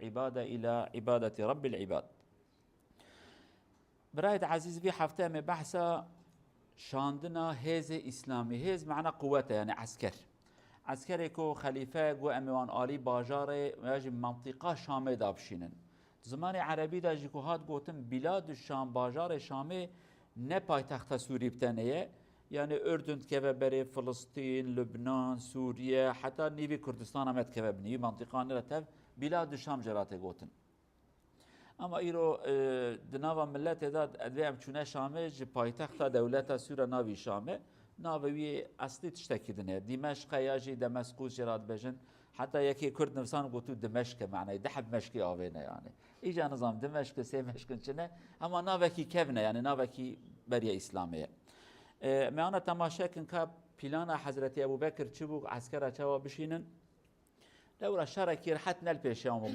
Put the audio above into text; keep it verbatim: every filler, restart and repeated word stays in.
ibade ila ibadeti Rabbil ibad. Birayê ezîz, vî hefte em ê behsa şandina hêzê îslamî. Hêz mana quwet e, yani esker. Eskerê ku xelîfe got em ê wan alî bajarê ya jî mentiqa Şamê de bişînin. Di zimanê erebî de jî ku hat gotin Biladu Şam, bajarê Şamê ne paytexta Sûrî bi tenê ye. Yani Urdun dikeve berê, Filistîn, Lubnan, Sûriye, heta nîvî Kurdistana me dikeve binî. Vî mentiqanê re tev Biladu Şam jê re tê gotin. Ama îro, e, di nava miletê de, divê em çûne Şamê, ji paytexta dewleta Sûre navî Şamê, navê wî eslî tiştekî din e. Dîmeşq e ya jî Demesqûs jê re dibêjin. Heta yekê Kurd nivîsan, gotu Dimeşq e, manayê di heb meşkê avêne yani. Îca nizam di meşk e, sê meşk in çi ne, ama navekî kevn e, yani navekî beriya Îslamê ye. E, me ana temaşe kin ka plana Hezretî Ebû Bekir çi bû, eskera çawa bişînin. Lewra şerekî rehet ne li pêşiyan bû.